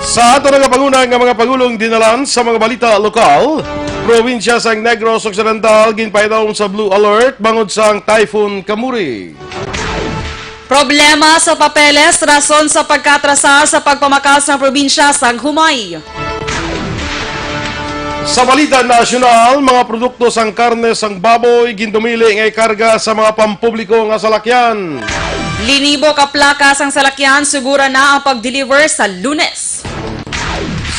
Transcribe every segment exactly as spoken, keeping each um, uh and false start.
Sa ato nagapanguna nga mga pangulong dinalan sa mga balita lokal, probinsya sang Negros Occidental ginpaidawom sa blue alert bangod sang Typhoon Kamuri. Problema sa papeles, rason sa pagkatrasa sa pagpamakas ng probinsya sang Humay. Sa balita nasyonal, mga produkto sang karne sang baboy gindumili nga ikarga sa mga pampubliko nga salakyan. Linibo ka plaka sang salakyan sugura na ang pag-deliver sa Lunes.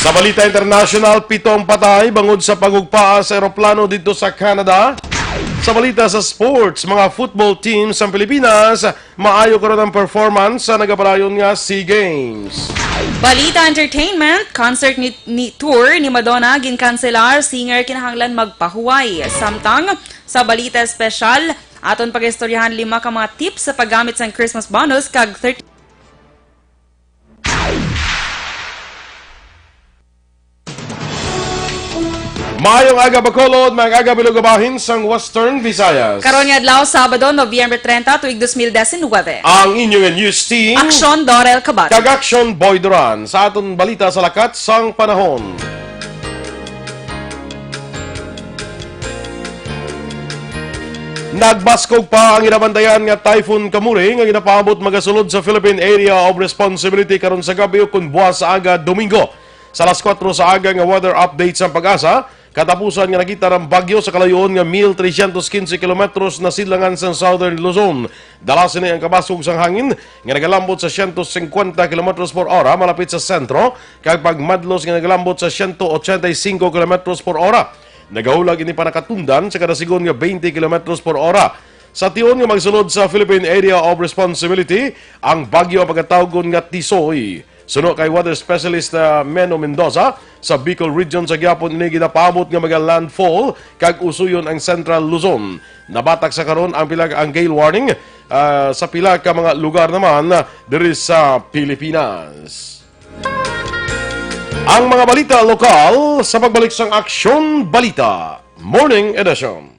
Sa balita international, pito ang patay bangod sa pagugpaa sa eroplano didto sa Canada. Sa balita sa sports, mga football team sang Pilipinas, maayo karon ang performance sa nagapadayon nga SEA Games. Balita entertainment, concert ni, ni tour ni Madonna ginkanselar, singer kinahanglan magpahuway. Samtang sa balita espesyal, aton pagaistoryahan lima ka mga tips sa paggamit sang Christmas bonus kag thirty Maayong aga, Bacolod, maayong aga, Bilog Bahin sang Western Visayas. Karon nga adlaw, Sabado, Nobyembre treinta, tuig dos mil diecinueve. Ang inyo nga news team, Aksyon Dorel Cabato kag Aksyon Boy Duran, sa aton balita sa lakat sang panahon. Nagbaskog pa ang ginabantayan nga Typhoon Kamuri nga ginapaabot magasulod sa Philippine Area of Responsibility karon sa gab-i ukon buwas sa aga, Domingo. Sa alas kuwatro sa aga nga weather update sang PAGASA, katapusan nga nakita ang bagyo sa kalayoon nga mil trescientos quince kilometros na sidlangan sang Southern Luzon. Dala sini ang kabaskog sang hangin nga nagalambot sa siyento singkwenta kilometros por ora malapit sa sentro, kag pagmadlos nga nagalambot sa siyento ochenta y cinco kilometros por ora. Nagahulag ini pa nakatundan sa kada sigon nga twenty kilometros por ora. Sa tion nga magsulod sa Philippine Area of Responsibility, ang bagyo ang pagkatawgon nga Tisoy. Suno kay weather specialist na Meno Mendoza, sa Bicol region sa gihapon ini ginapaabot nga maga-landfall kag usuyon ang Central Luzon. Nabatak sa karon ang pila ang gale warning, ah, sa pila ka mga lugar naman, ah, diri sa Pilipinas. Ang mga balita lokal sa pagbalik sang Aksyon Balita Morning Edition.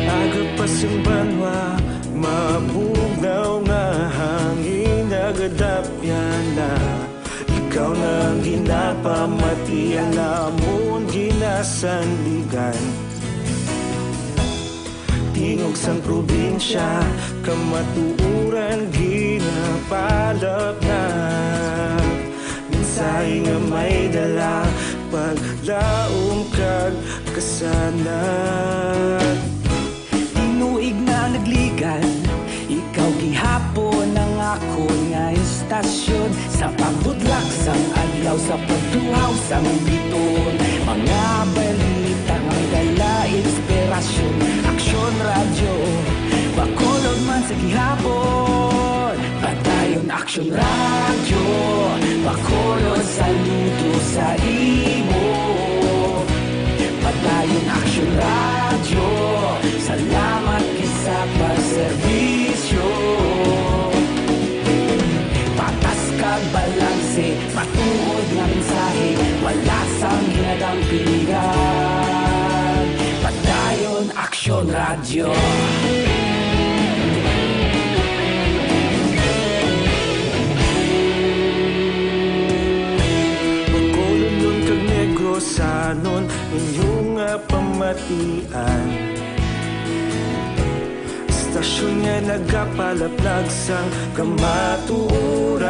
Aga pa sang banwa, mabugnaw nga hangin nagadapyan na. Ikaw na ang ginapamati, ang amon ginasandigan. Tingog sang probinsya, kamatuoran ginapalapnat. Mensahe nga may dala, paglaom kag kasanag. Tinuig na nagligan, ikaw gihapon ang akon nga istasyon. Sa pagbutlak sang adlaw, sa pagtuhaw sang biton, mga balita nga may dala inspirasyon. Aksyon Radyo, Bacolod man sa gihapon. Padayon Aksyon Radyo, Bacolod, saludo sa imo. Padayon Aksyon Radyo, salamat gid sa pagserbisyo. Patas kag balanse, matuod nga mensahe, wala sang ginadampigan. Padayon Aksyon Radyo. Bacolodnon kag Negrosanon, inyo nga pamatian. Istasyon nga nagapalaplag sang kamatuoran.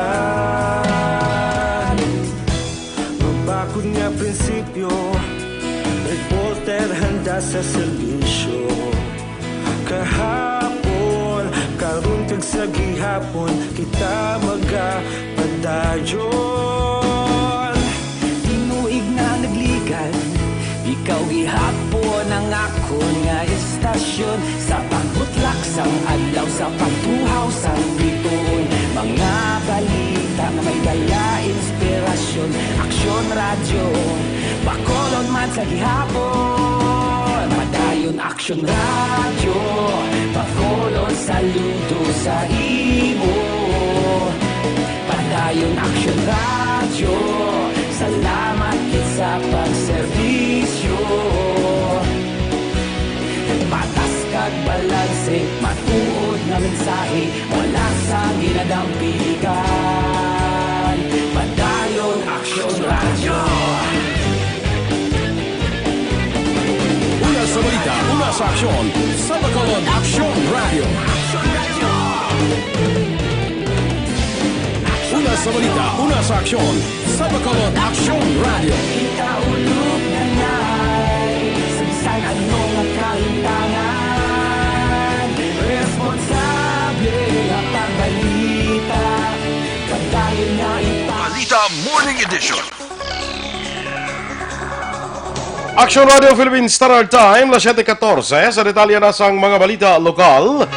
Mabakod nga prinsipyo, reporter handa sa serbisyo. Kahapon, karon kag sa gihapon, kita magapadayon. Tinuig na nagligan, ikaw gihapon ang akon nga istasyon. Sa pagbutlak Ang adlaw sa pagtuhaw sa bituon, mga balita nga may dala inspirasyon. Aksyon Radyo, Bacolod man sa gihapon. Padayon Aksyon Radyo, Bacolod saludo sa imo. Padayon Aksyon Radyo, salamat gid sa pagserbisyo. Patas kag balanse, matuod nga mensahe, wala sa ginadampigan. Padayon Aksyon Radyo. Una sa balita, una sa aksyon, sa Bacolod Aksyon Radyo. Una sa balita, una sa aksyon, sa Bacolod Aksyon Radyo. Kita ulog na nai, sa bisan ano nga kalimtangan. Responsable nga pagbalita, kadayon na ipa- Balita Morning Edition. Action Radio Philippine Standard Time, las siete catorce. Sa detalye na sang mga balita lokal,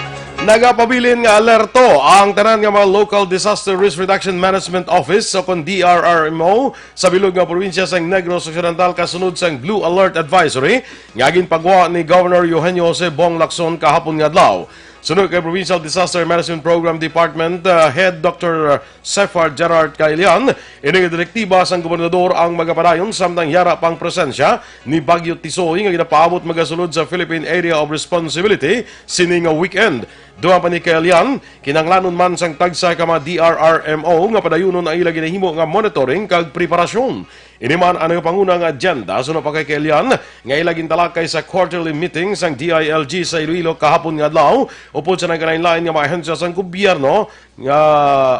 nagapabilin nga alerto ang tanan nga mga local disaster risk reduction management office o kon D R R M O sa bilog nga probinsya sang Negros Occidental kasunod sang Blue Alert Advisory nga ginpagwa ni Governor Eugenio Jose Bong Lacson kahapon nga adlaw. Suno kay Provincial Disaster Management Program Department, uh, Head Doctor Sefar Gerard Kailian, ini nga direktiba sang gobernador ang magapadayon samtang yara pang presensya ni Bagyo Tisoy nga ginapaabot magasulod sa Philippine Area of Responsibility sini nga weekend. Dugang pa ni Kailian, kinahanglanon man sang tagsa ka mga D R R M O nga padayunon ang ila ginahimo nga monitoring kag preparasyon. Ini man ang nagapanguna nga agenda suno pa kay Kailian nga ila gintalakay sa quarterly meeting sang D I L G sa Iloilo kahapon nga adlaw upod sa nagkalain-lain nga mga ahensya sang gobyerno nga,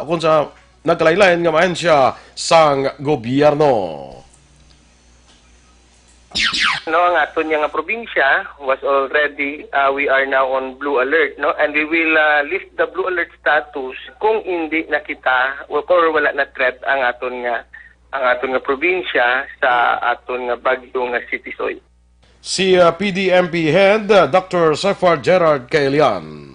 kung sa nagkalain-lain nga mga ahensya sang gobyerno. No, ang aton nga probinsya was already, uh, we are now on blue alert, no? And we will, uh, lift the blue alert status kung hindi na kita or, or wala na threat ang aton nga, ang aton nga probinsya sa aton nga bagyo nga si Tisoy. Si, uh, P D M P Head, uh, Doctor Sefar Gerard Kailian.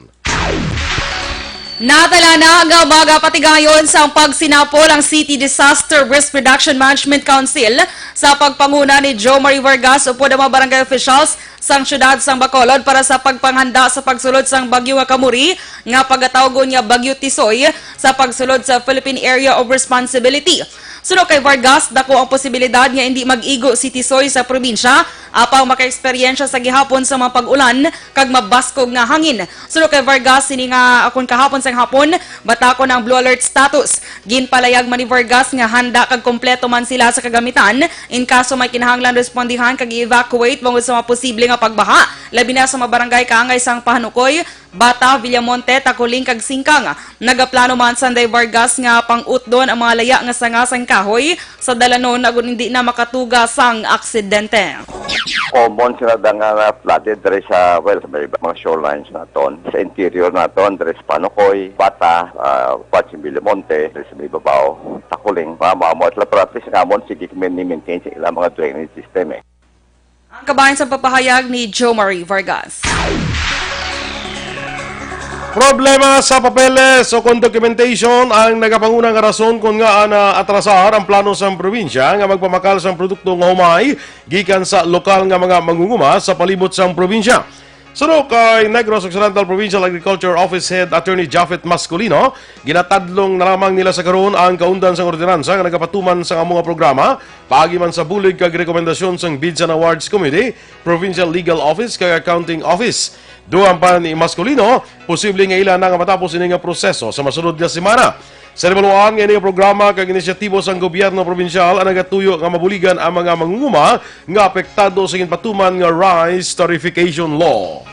Natala na nga magapatigayon sang pagsinapol ang City Disaster Risk Reduction Management Council sa pagpanguna ni Jo Marie Vargas upod ang mga barangay officials sang siyudad sang Bacolod para sa pagpanghanda sa pagsulod sang bagyo nga kamuri nga pagatawgon nga Bagyo Tisoy sa pagsulod sa Philippine Area of Responsibility. Suno kay Vargas, dako ang posibilidad nga indi mag-igo si Tisoy sa probinsya, apang makaeksperyensya sa gihapon sa mga pag-ulan kag mabaskog nga hangin. Suno kay Vargas, sini nga akon kahapon sang hapon, batakon ang blue alert status. Ginpalayag man ni Vargas nga handa kag kompleto man sila sa kagamitan in kaso may kinahanglan respondihan kag i-evacuate bangod sa mga posible nga pagbaha, labi na sa mga barangay kaangay sang Pahanukoy, Bata, Villamonte, Taculing, kag Singcang. Nagaplano man sanday Vargas nga pang-utdon ang mga laya nga sanga sang kahoy sa dalanon agud hindi na makatuga sang aksidente. Common sila da nga na-flooded diri sa, well, sa may mga shorelines naton, sa interior naton, diri sa Panukoy, Bata, ah, Pachim Villamonte, diri sa may babaw, Taculing, mga mamo at la practice nga amon, sige kami ni-maintain sa ilang mga drainage system, eh. Ang kabahin sa papahayag ni Jo Marie Vargas. Problema sa papeles o kon documentation ang nagapanguna nga rason kon ngaa naatrasar ang plano sang probinsya nga magpamakal sang produkto nga humay gikan sa lokal nga mga mangunguma sa palibot sang probinsya. Suno kay Negros Occidental Provincial Agriculture Office Head Attorney Japhet Masculino, ginatadlong na lamang nila sa karon ang kaundan sang ordinansa nga nagapatuman sang amo nga programa paagi man sa bulig kag rekomendasyon sang Bids and Awards Committee, Provincial Legal Office, kag Accounting Office. Dugang pa ni Masculino, posible nga ila na nga matapos ini nga proseso sa masunod nga semana. Sa nabaluan nga ini nga programa kag inisyatibo sang gobyerno probinsyal ang nagatuyo nga mabuligan ang mga mangunguma nga apektado sa ginpatuman nga rice tarification law.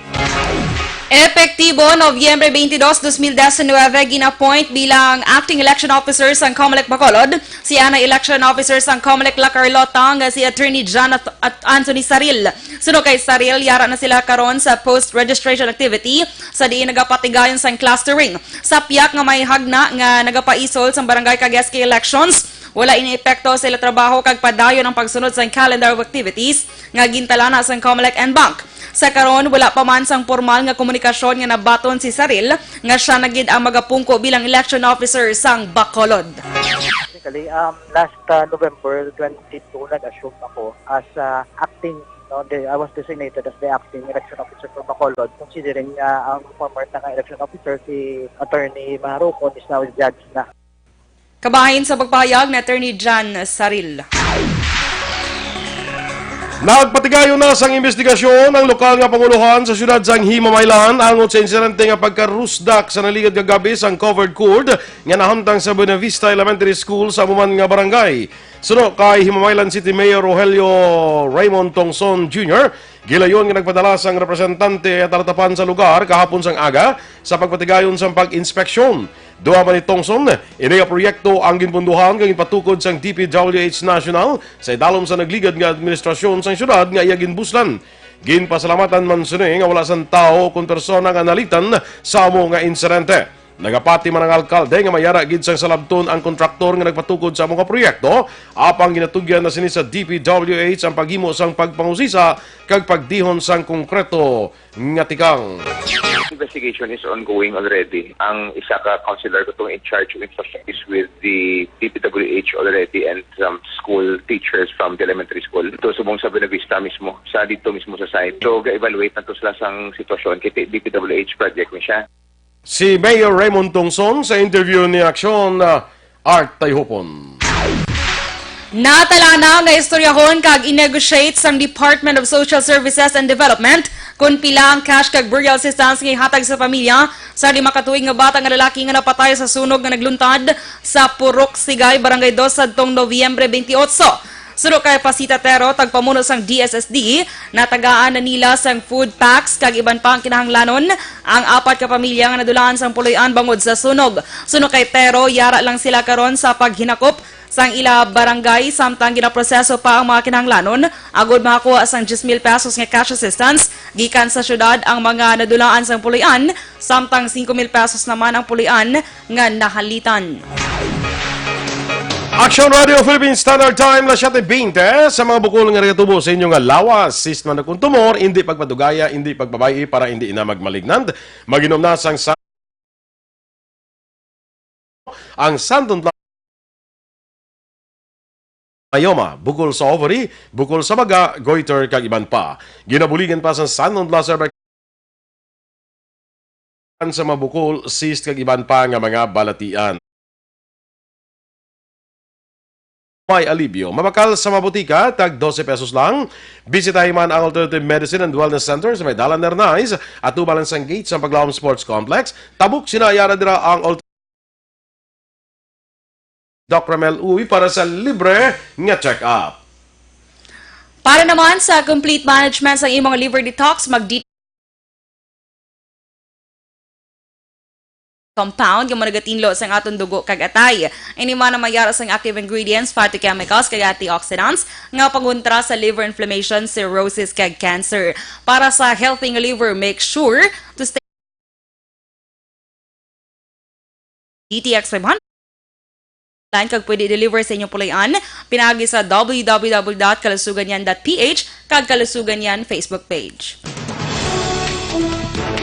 Epektibo Nobyembre twenty-two, twenty nineteen, gin-appoint bilang acting election officer sang Comelec Bacolod si ana election officer sang Comelec La Carlota nga si Attorney John At-, At-, Anthony Saril. Suno kay Saril, yara na sila karon sa post-registration activity sa diin nagapatigayon sang clustering. Sa piyak nga may hagna nga nagapaisol sang barangay kag S K elections, wala ini epekto sa ila trabaho kag padayon ang pagsunod sang calendar of activities nga gintalana sang Comelec and Bank. Sa karon, wala pa man sang pormal nga komunikasyon nga nabaton si Saril nga siya na gid ang magapungko bilang election officer sang Bacolod. Basically, um, last, uh, November twenty-two, nag-assume ako as, uh, acting, no? The, I was designated as the acting election officer for Bacolod, considering nga ang former na nga election officer, si Attorney Maharukon, is now judge na. Kabahin sa pagpahayag ni Attorney Jan Saril. Nagpatigayon na sang imbestigasyon ang lokal nga pangulohan sa siyudad sang Himamaylan angot sa insidente nga pagkarusdak sa naligad nga gabi sang covered court nga nahamtang sa Buenavista Elementary School sa amo man nga barangay. Suno kay Himamaylan City Mayor Rogelio Raymond Tongson Junior, gilayon nga nagpadala sang representante at talatapan sa lugar kahapon sang aga sa pagpatigayon sang pag-inspeksyon. Duha man ni Tongson, ini nga proyekto ang ginpunduhan kag ginpatukod sang D P W H National sa idalom sa nagligad nga administrasyon sang siyudad nga iya ginbuslan. Ginpasalamatan man sini nga wala sang tawo kon persona nga nalitan sa amo nga insidente. Nagapati man ang alkalde nga may ara gid sang salabton ang kontraktor nga nagpatukod sa amo nga proyekto, apang ginatugyan na sini sa D P W H ang paghimo sang pagpangusisa kag pagdihon sang konkreto nga tikang. Investigation is ongoing already. Ang isa ka counselor ko tong in charge of infrastructure is with the D P W H already and some school teachers from the elementary school. Ito subong sa Buenavista mismo, sa dito mismo sa site. So, ga-evaluate na to sila sang sitwasyon. Kay D P W H project ni siya. Si Mayor Raymond Tongson sa interview ni Aksyon, ah, Art Tayhupon. Natala na nga istoryahon kag i-negotiate sang Department of Social Services and Development kon pila ang cash kag burial assistance nga ihatag sa pamilya sa lima ka tuig nga bata nga lalaki nga napatay sa sunog nga nagluntad sa Purok Sigay, Barangay Dos, sadtong Nobyembre twenty-eight. Suno kay Pasita Tero, tagpamuno sang D S S D, natagaan na nila sang food packs kag iban pa ang kinahanglanon ang apat ka pamilya nga nadulaan sang puloy-an bangod sa sunog. Suno kay Tero, yara lang sila karon sa paghinakop sang ila barangay, samtang ginaproseso pa ang mga kinahanglanon agud makakuha sang diyes mil pesos nga cash assistance gikan sa syudad ang mga nadulaan sang puloy-an, samtang singko mil pesos naman ang puloy-an nga nahalitan. Aksyon Radio Philippine Standard Time, las siete veinte. Sa mga bukol nga nagatubo sa inyo nga lawas, cyst man o kon tumor, indi pagpadugaya, indi pagpabay-i para indi ina mag-malignant. Mag-inom na sang sa-, ang Santon Pla-, myoma, bukol sa ovary, bukol sa baga, goiter, kag iban pa. Ginabuligan pa sa Santon Plaza sa mabukol, cyst, kag iban pa nga mga balatian. May alibyo. Mabakal sa mga botika, tag dose pesos lang. Bisitahi man ang Alternative Medicine and Wellness Center sa may Dalan Nernais, at tubalan sang gate sa Paglawom Sports Complex. Tabok sina yara dira ang Alter-, Doc Ramel Uy para sa libre nga check-up. Para naman sa complete management sa imong liver detox, mag compound nga nagatinlo sang aton dugo kag atay. Ini man ang mayara sang active ingredients, phytochemicals, kag antioxidants nga pangontra sa liver inflammation, cirrhosis, kag cancer. Para sa healthy nga liver, make sure to stay D T X five hundred line kag pwede deliver sa inyong puloy-an pinaagi sa W W W dot kalusugan yan dot P H kag Kalusugan Yan Facebook page.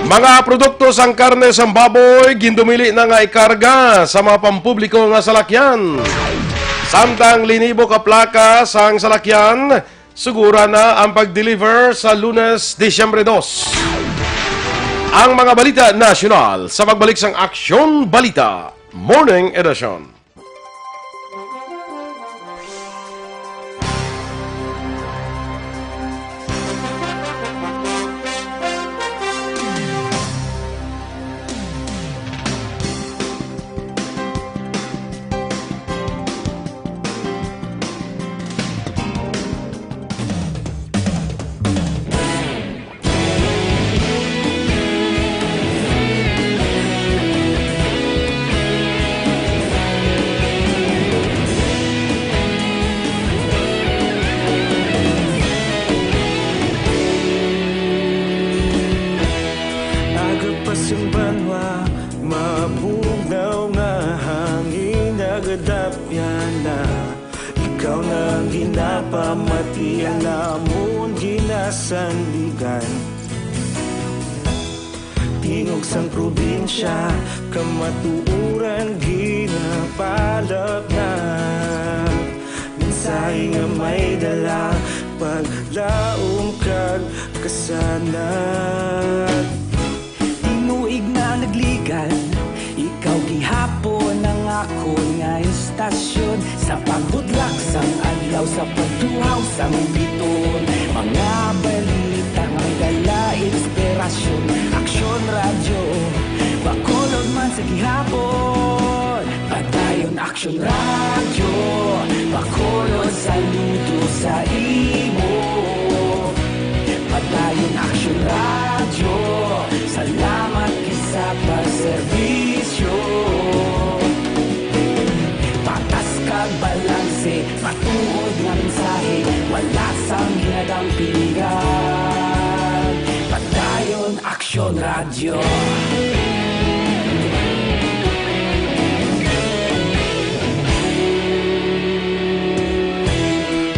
Mga produkto sang karne sang baboy gindumili na nga ikarga sa mga pampubliko nga salakyan. Samtang linibo ka plaka sang salakyan, sugura na ang pag-deliver sa Lunes, Disyembre dos. Ang mga balita nasyonal sa pagbalik sang Aksyon Balita Morning Edition. Aga pa sing banwa, mabugnaw nga hangin, nagadapyan na. Ikaw na ang ginapamati, ang amon ginasandigan. Tingog sang probinsya, kamatuoran ginapalapnag. Mensahe nga may dala, paglaom kag kasanag. Tinuig na nagligad, ikaw gihapon ang akon nga istasyon. Sa pagbudlak sang adlaw, sa pagtuhaw sang bituon, mga balita nga may dala inspirasyon. Aksyon Radyo, Bacolod man sa gihapon. Padayon Aksyon Radyo, Bacolod, saludo sa imo. Padayon Aksyon Radyo, salamat gid sa pagserbisyo. Patas kag balanse, matuod nga mensahe, wala sang ginadampigan. Padayon Aksyon Radyo.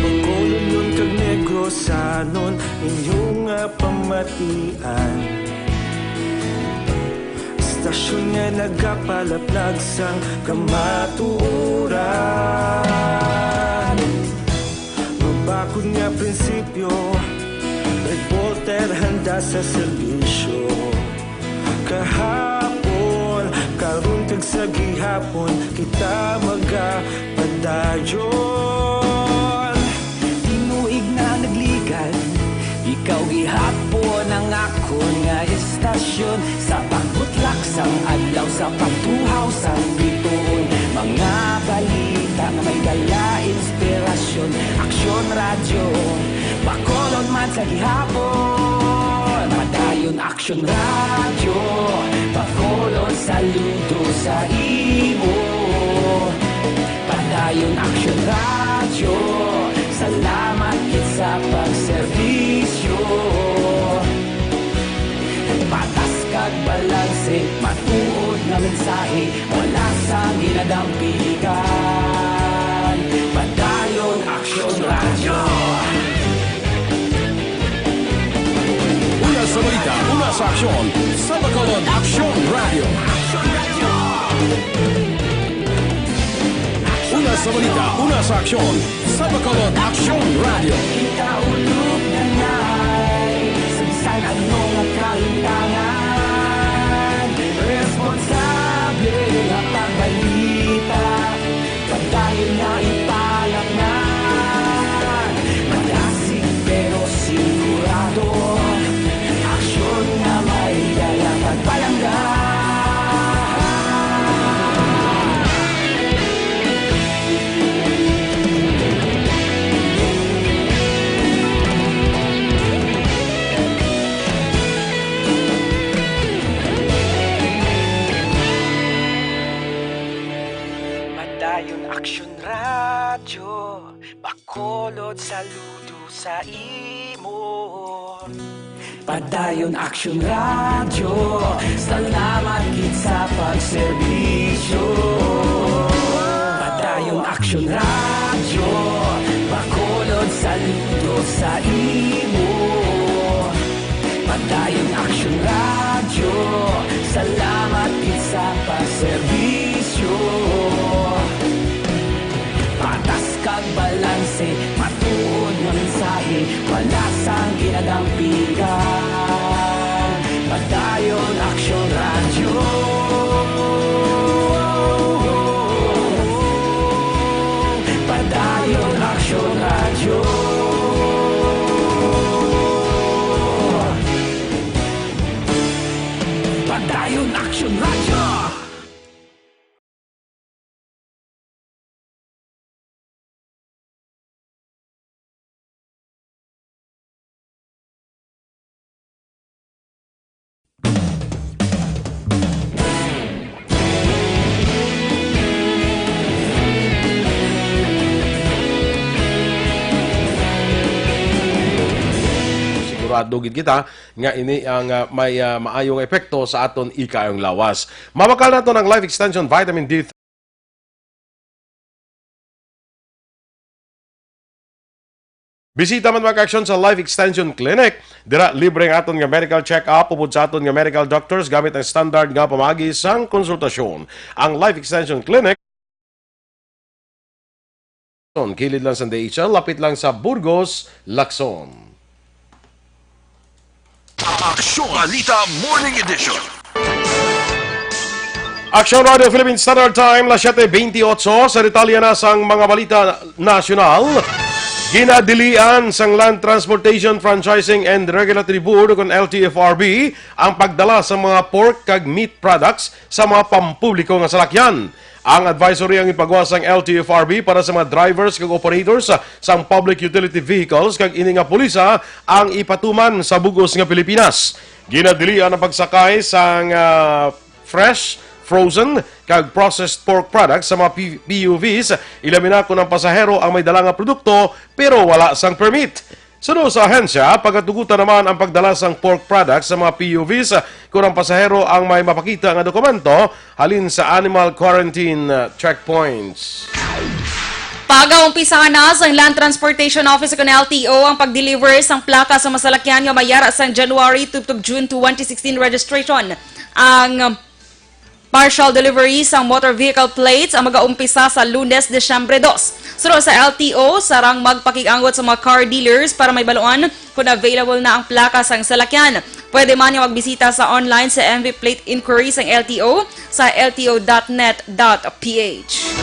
Bacolodnon kag Negrosanon, inyo nga pamatian. Istasyon nga nagapalaplag sang kamatuoran. Mabakod nga prinsipyo, reporter handa sa serbisyo. Kahapon, karon kag sa gihapon, kita magapadayon. Tinuig na nagligad, ikaw gihapon ang akon nga istasyon. Sa pagbutlak sang adlaw, sa pagtuhaw sang bituon, mga balita nga may dala inspirasyon. Aksyon Radyo, Bacolod man sa gihapon. Padayon Aksyon Radyo, Bacolod, saludo sa imo. Padayon Aksyon Radyo, salamat gid sa pagserbisyo. Patas kag balanse, matuod nga mensahe, wala sang ginadampigan. Padayon Aksyon Radyo. Una sa balita, una sa aksyon, sa Bacolod Aksyon Radyo. Una sa balita, una sa aksyon, sa Bacolod Aksyon Radyo. Kita ulog na nay, sa bisan ano nga kahintangan, responsable nga pagbalita. Padayon na ipalapngan, madasig pero sigurado. Aksyon nga may dala pagpalangga. Padayon Aksyon Radyo, Bacolod, saludo sa imo. Padayon Aksyon Radyo, salamat gid sa pagserbisyo. Padayon Aksyon Radyo, Bacolod, saludo sa imo. Padayon Aksyon Radyo, salamat gid sa pagserbisyo. Patas kag balanse, matuod nga mensahe, wala sang ginadampigan. Padayon Aksyon Radyo. Padayon Aksyon Radyo. Padayon Aksyon Radyo. Sigurado gid kita nga ini ang, ah, may, ah, maayo nga epekto sa aton ikaayong lawas. Mabakal naton ang Life Extension Vitamin D Bisita man, mga ka-aksyon, sa Life Extension Clinic. Dira libre ang aton nga medical check-up upod sa aton nga medical doctors gamit ang standard nga pamaagi sang konsultasyon. Ang Life Extension Clinic, kilid lang sa D H L, lapit lang sa Burgos, Lacson. Aksyon Balita Morning Edition. Aksyon Radio Philippine Standard Time, las siete veintiocho. Sa detalye na sang mga balita nasyonal, ginadilian sang Land Transportation Franchising and Regulatory Board, kon L T F R B, ang pagdala sa mga pork kag meat products sa mga pampubliko nga salakyan. Ang advisory ang ipagawa sang L T F R B para sa mga drivers kag operators sang public utility vehicles, kag ini nga pulisa ang ipatuman sa bug-os nga Pilipinas. Ginadilian ang pagsakay sang, ah, fresh, frozen, kag processed pork products sa mga P-, P U Vs, ilabi na kon ang pasahero ang may dala nga produkto pero wala sang permit. Suno sa ahensya, pagatugutan naman ang pagdala sang pork products sa mga P U Vs, ah, kon ang pasahero ang may mapakita nga dokumento halin sa animal quarantine, ah, checkpoints. Pagaumpisahan na sang Land Transportation Office kon L T O ang pag-deliver sang plaka sa masalakyan nga may yara sang January tubtob June twenty sixteen registration. Ang partial delivery sang motor vehicle plates ang magaumpisa sa Lunes, Disyembre dos. Suno sa L T O, sarang magpakig-angot sa mga car dealers para mahibaluan kon available na ang plaka sang salakyan. Pwede man nga magbisita sa online sa M V plate inquiry sang L T O sa L T O dot net dot P H.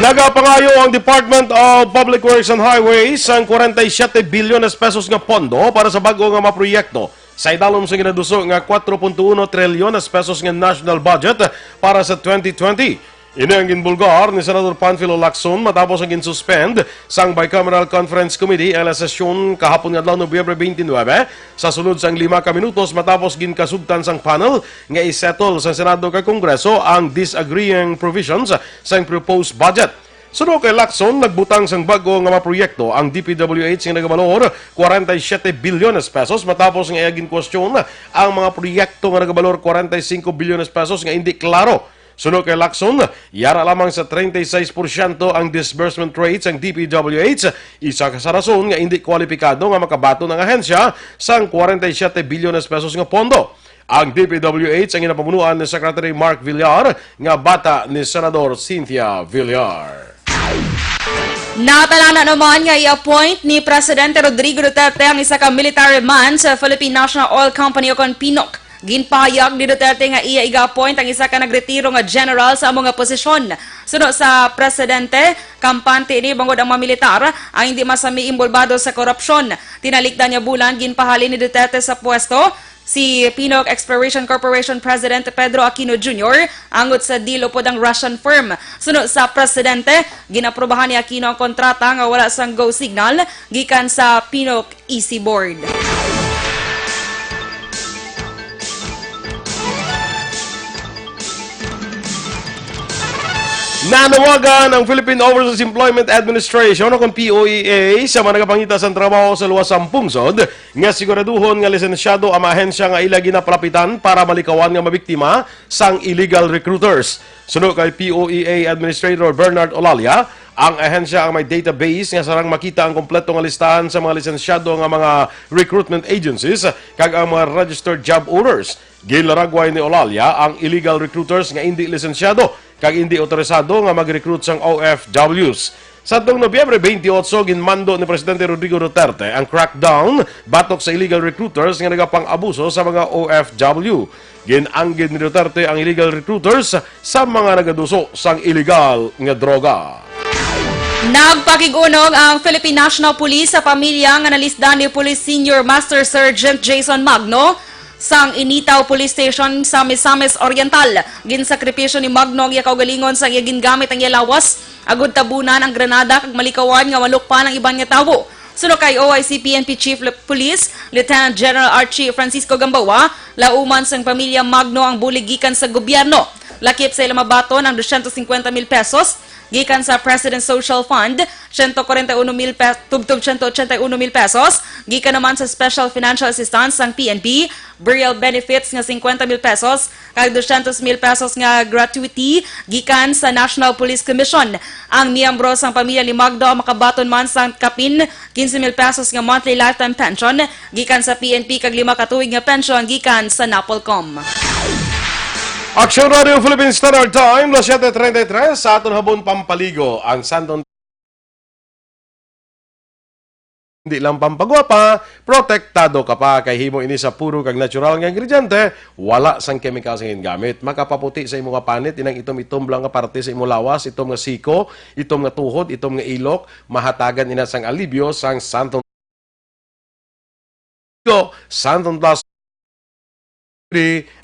Nagapangayo ang Department of Public Works and Highways sang kwarenta y siyete bilyones pesos nga pondo para sa bag-o nga mga proyekto sa idalom sa ginaduso nga kwatro punto uno trilyones pesos nga national budget para sa twenty twenty. Ini ang ginbulgar ni Senador Panfilo Lacson matapos ang ginsuspend sang Bicameral Conference Committee, L S, sesyon kahapon nga adlaw, Nobyembre twenty-nine, sa sulod sang lima ka minutos matapos ginkasugtan sang panel nga i-settle sa Senado kag Kongreso ang disagreeing provisions sang proposed budget. Suno kay Lacson, nagbutang sang bag-o nga mga proyekto ang D P W H nga nagabalor kwarenta y siyete bilyones pesos matapos nga iya ginkwestiyon ang mga proyekto nga nagabalor kwarenta y singko bilyones pesos nga indi klaro. Suno kay Lacson, yara lamang sa treinta y seis porsyento ang disbursement rate sang D P W H, isa ka sa rason nga indi kwalipikado nga makabaton ang ahensya sang kwarenta y siyete bilyones pesos nga pondo. Ang D P W H ang ginapamunuan ni Secretary Mark Villar nga bata ni Senador Cynthia Villar. Natalana naman nga i-appoint ni Presidente Rodrigo Duterte ang isa ka military man sa Philippine National Oil Company o kon PNOC. Ginpahayag ni Duterte nga iya iga-appoint ang isa ka nagretiro nga general sa amo nga posisyon. Suno sa presidente, kampante ini bangod ang mga militar ang hindi masami inbolbado sa korupsyon. Tinalikdan nga bulan, ginpahalin ni Duterte sa pwesto si PNOC Exploration Corporation President Pedro Aquino Junior angot sa deal upod ang Russian firm. Suno sa presidente, ginaprobahan ni Aquino ang kontrata nga wala sang go signal gikan sa PNOC E C Board. Nanawagan ang Philippine Overseas Employment Administration o kon P O E A sa mga nagapangita sang trabaho sa luwas sang pungsod nga siguraduhon nga lisensyado ang mga ahensya nga ila ginapalapitan para malikawan nga mabiktima sang illegal recruiters. Suno kay P O E A Administrator Bernard Olalia, ang ahensya ang may database nga sarang makita ang kompleto nga listahan sa mga lisensyado nga mga recruitment agencies kag ang mga registered job orders. Ginlaragway ni Olalia ang illegal recruiters nga indi lisensyado kag indi otorisado nga mag-recruit sang O F Ws. Sadtong Nobyembre twenty-eight, ginmando ni Presidente Rodrigo Duterte ang crackdown batok sa illegal recruiters nga nagapang-abuso sa mga O F W. Gin-anggid ni Duterte ang illegal recruiters sa mga nagaduso sang illegal nga droga. Nagpakig-unong ang Philippine National Police sa pamilya nga nalisdan ni Police Senior Master Sergeant Jason Magno sang Initaw Police Station sa Misamis Oriental. Ginsakripisyo ni Magno ang iya kaugalingon sang iya gingamit ang iya lawas agud tabunan ang granada kag malikawan nga malukpan ang iban nga tawo. Suno kay O I C P N P Chief Police Lieutenant General Archie Francisco Gamboa, lauman sang pamilya Magno ang bulig gikan sa gobyerno. Lakip sa ila mabaton ang dosyentos singkwenta mil pesos gikan sa President's Social Fund, siyento kwarenta y uno mil pe-, tubtob siyento ochenta y uno mil pesos gikan naman sa Special Financial Assistance sang P N P, burial benefits nga singkwenta mil pesos, kag dosyentos mil pesos nga gratuity gikan sa National Police Commission. Ang miyembro sang pamilya ni Magdo makabaton man sang kapin quince mil pesos nga monthly lifetime pension gikan sa P N P kag lima ka tuig nga pension gikan sa NAPOLCOM. Aksyon Radio Philippine Standard Time, las siete treinta y tres, sa aton habon pampaligo, ang Santon. Hindi lang pampagwapa, protektado ka pa kay himo ini sa puro kag natural nga ingrediente, wala sang chemical sing gingamit. Makapaputi sa imo nga panit, inang itom-itom lang nga parte sa imo lawas, itom nga siko, itom nga tuhod, itom nga ilok, mahatagan ina sang alibyo sang Santon. Santon Plus,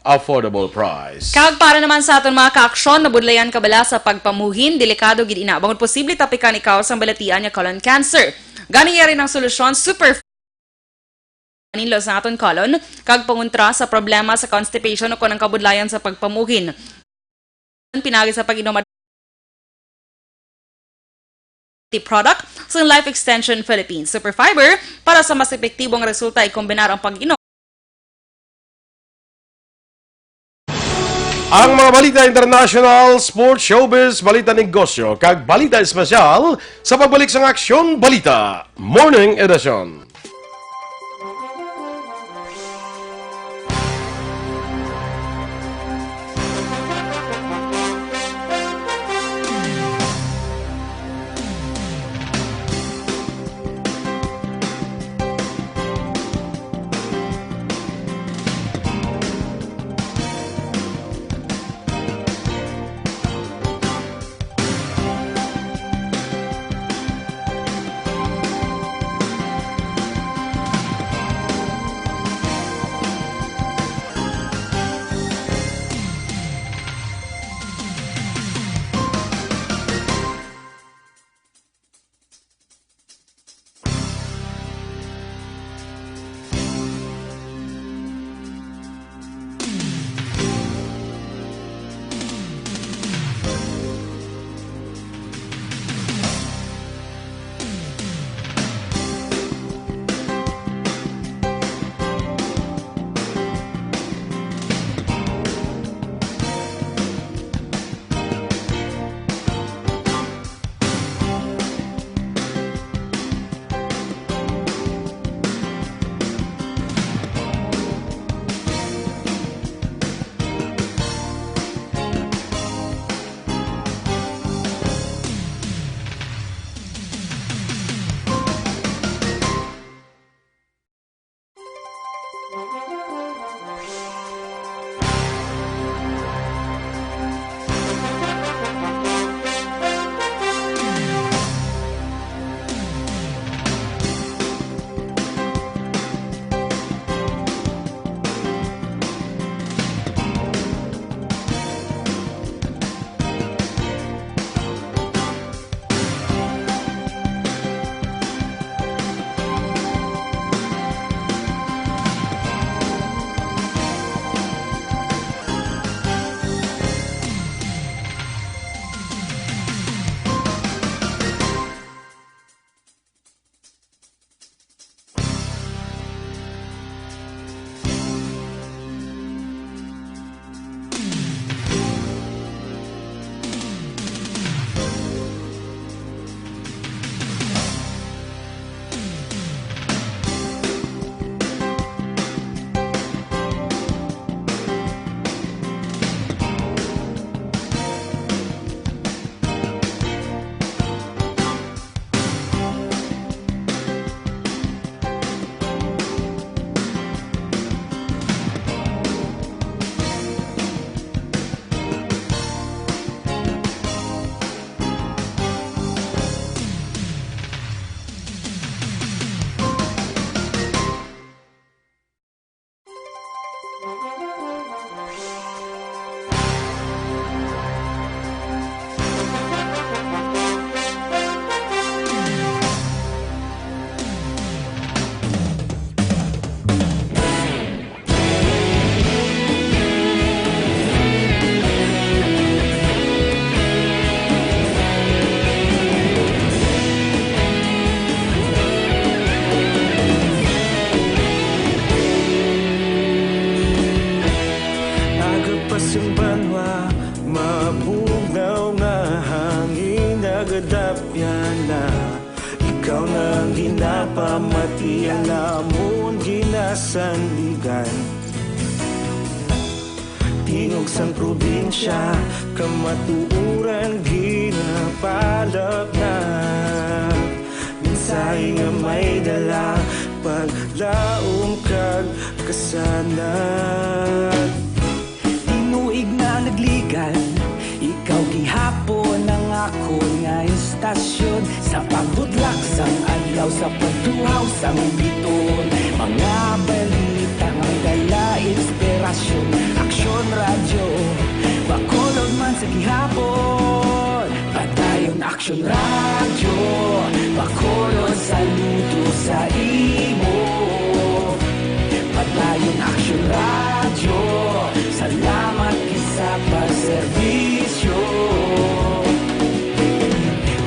affordable price. Kag para naman sa aton mga kaaksyon, nabudlayan ka bala sa pagpamuhin, delikado gid ina bangod posible tapikan ikaw sang balatian nga colon cancer. Gani yari ang solusyon, super ninlo sa aton colon, kag pangontra sa problema sa constipation o kon ang kabudlayan sa pagpamuhin. Pinagi sa pag-inom ti product sa Life Extension Philippines Super Fiber para sa mas epektibong resulta, ikombinar ang pag-inom. Ang mga balita international, sports, showbiz, balita negosyo, kag balita espesyal sa pagbalik sang Aksyon Balita Morning Edition. Sa banwa, mabugnaw nga hangin nagadapyan na. Ikaw na ang ginapamati, ang amon ginasandigan. Tingog sang probinsya, kamatuoran ginapalapnag. Mensahe nga may dala, paglaom kag kasanag. Tinuig na nagligan, ikaw gihapon ang akon nga istasyon. Sa pagbutlak sang adlaw, sa pagtuhaw sang biton, mga balita nga dala inspirasyon. Aksyon Radyo, Bacolod man sa gihapon. Padayon Aksyon Radyo, Bacolod, saludo sa imo. Padayon Aksyon Radyo, salamat gid sa pagserbisyo.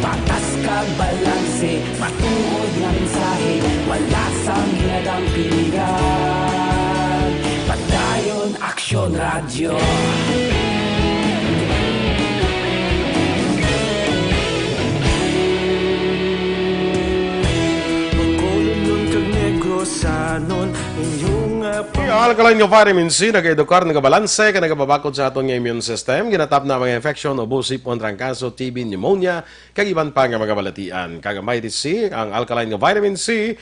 Patas kag balanse, matuod nga mensahe, wala sang ginadampingan. Padayon Aksyon Radyo. Bacolodnon kag Negrosanon, inyo nga Ang alkaline nga vitamin C nagaedukar, nagabalanse, kag nagababakod sa aton nga immune system. Ginatapna ang mga infection, ubo, sipon, trangkaso, T B, pneumonia, kag iban pa nga mga balatian. Kag ang Mighty C, ang alkaline nga vitamin C,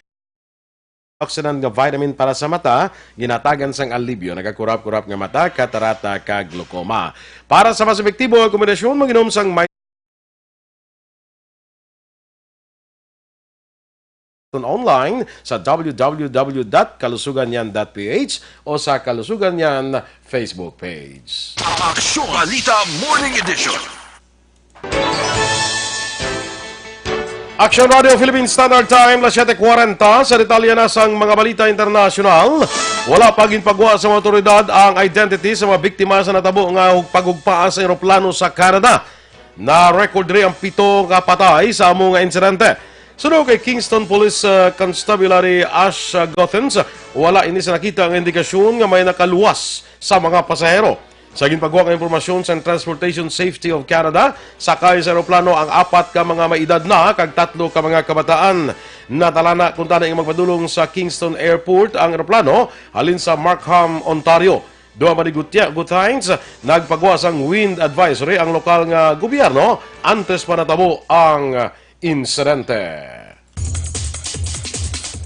antioxidant nga vitamin para sa mata, ginatagan sang alibyo, nagakurap-kurap nga mata, katarata, kag glaucoma. Para sa mas epektibo nga kombinasyon, mag-inom sang Mighty online sa w w w dot kalusugan yan dot p h o sa Kalusugan Yan Facebook page. Aksyon Balita Morning Edition. Aksyon Radio Philippine Standard Time, las siete cuarenta. Sa detalye na sang mga balita internasyonal, wala pa ginpagwa sa mga otoridad ang identity sa mga biktima sa natabo nga hug-, paghugpaa sa eroplano sa Canada. Na-record diri ang pito ka patay sa amo nga insidente. Suno kay Kingston Police, uh, Constabulary Ash, uh, Gothens, wala ini sa nakita nga indikasyon nga may nakaluwas sa mga pasahero. Sa ginpagwa nga impormasyon sang Transportation Safety of Canada, sakay sa eroplano ang apat ka mga may edad na kag tatlo ka mga kabataan. Natalana kuntani nga magpadulong sa Kingston Airport ang eroplano halin sa Markham, Ontario. Duha man ni Gutya-, Gutines, nagpagwa sang wind advisory ang lokal nga gobyerno antes pa natabo ang insidente.